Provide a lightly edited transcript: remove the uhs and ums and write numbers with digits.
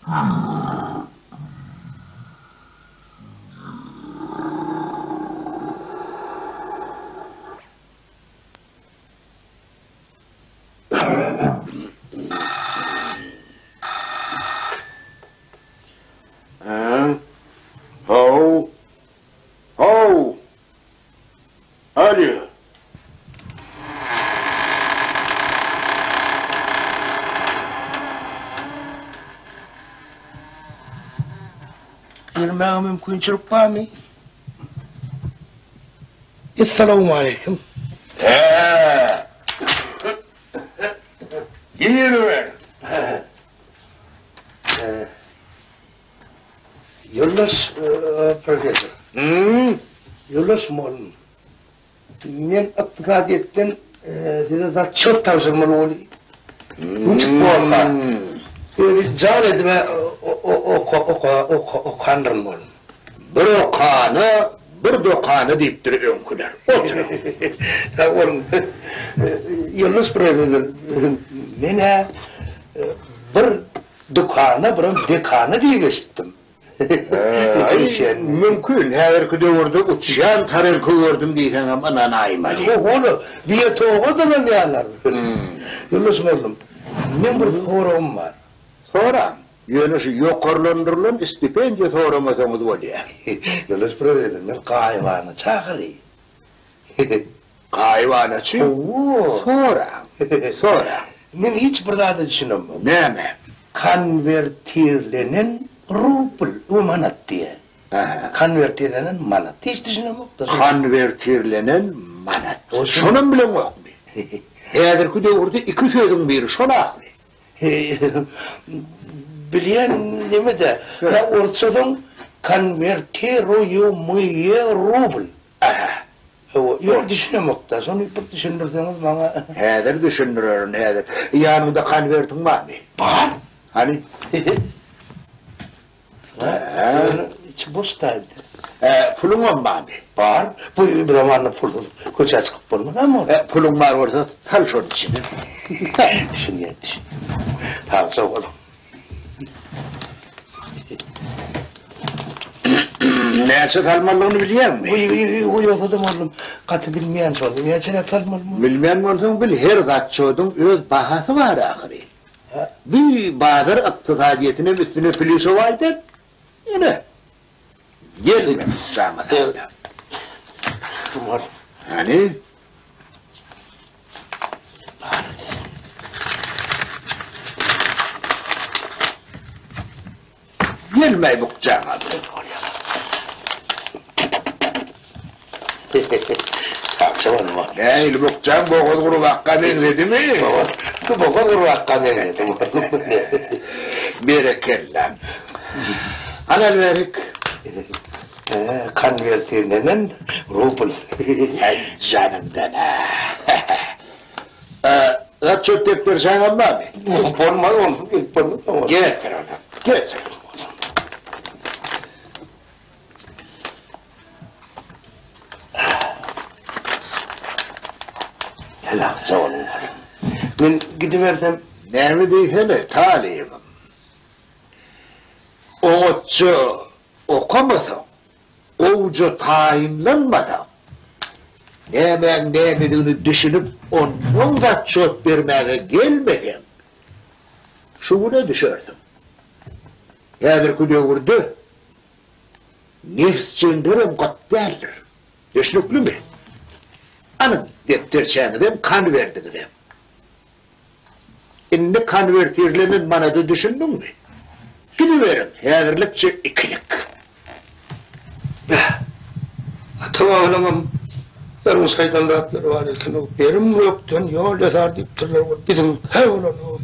How! How! Alýo! Girmäge mümkinçilik barmy? Essalawmaleýkim. Hä. Giriber. Ýoldaş professor. Ýoldaş mugallym. Men ykdysadyýetden size zatçýot tabşyrmaly boldy. Niçik bolsa, özi jan edibä okandyryn boldy. Bir okana, bir dokana diýipdir öňküler. Oturyň. Sag boluň. Ýoldaş professor, men-ä bir dükana, birem dekana diýip eşitdim. Aý, mümkin, häzirki döwürde uçýan tarelka gördüm diýseňem ynanaýmaly. Ho-hol-a, biýetoga dolanýarlar. Ýoldaş mollum, meň bir soragym bar. Soraň. Ýöne şu ýokarlandyrylan stipendiýa soramasaňyz bolýar. Ýoldaş professor, men gaýybana çagyryň. Gaýybanaçy? Hawa. Soraň, soraň. Men hiç bir zada düşünemok. Nämä? Konwertirlenen rubl, o manat diýýär. Konwertirlenen manat. Hiç düşünemok-da. Konwertirlenen manat. Şonam bileňokmy? Häzirki döwürde iki sözüň biri şol ahyry. Bilýän neme-dä. Hä, orsça soň konwertiruýumyýe rubl. Aha. Hawa, ýok düşünemokda, şony bir düşündirseňiz maňa. Häzir düşündirerin, häzir. Ýanyňda konwertiň barmy? Bar. Hany? Ýöne içi boş däldi. Hä, puluňam barmy? Bar. Bu zamanda pulsuz köçä çykyp bolmaz a molla. Hä, puluň bar bolsa, sal şony içine. Düşünýän, düşünýän. Sagja boluň. Näçe salmalydygyny bilýäňmi? Ýogsa-da mollum, gaty bilmeýän şony. Näçeräk salmaly mollum? Bilmeýän bolsaň bil, her zatçodyň öz bahasy bar ahyry. Bi bazar ykdysadyýetinem üstüne plýusowaýt et. Ine, gel men jaňa salýan. Hany? Gelmäý bukjaňa. Sagja bolma. Nähili bukjaň bogaz gurbakga meňzedimi? Bogaz gurbakga meňzedi. Berekella. Al alberik. Konwertirlenen rubl. Häý janyňdan-a. Zat çöp depderçäňem barmy? Bolmaz onsuz gelip bolmaz oňa. Getir ony, getir. Sagja boluň. Men gidibersem. Näme diýsene, talybym. Oňatja Okamasaň, gowuja taýynlanmasaň, nämäň nämedigini düşünip onnoň zatçot bermäge gelmeseň, şu güne düşersiň. Häzirki döwürde nebsjeňlerem gyt däldir. Düşnüklimi? Alyň depderçäňizem, konwertiňizem. Indi konwertirlenen manada düşündiňmi? Gidiberiň, häzirlikçe ikilik. Beh, ata-babalaňam ýalňyş aýdan zatlary bar eken-ow, Berim gökden ýol ýasar diýipdirler, ol biziňkä bolan-ow.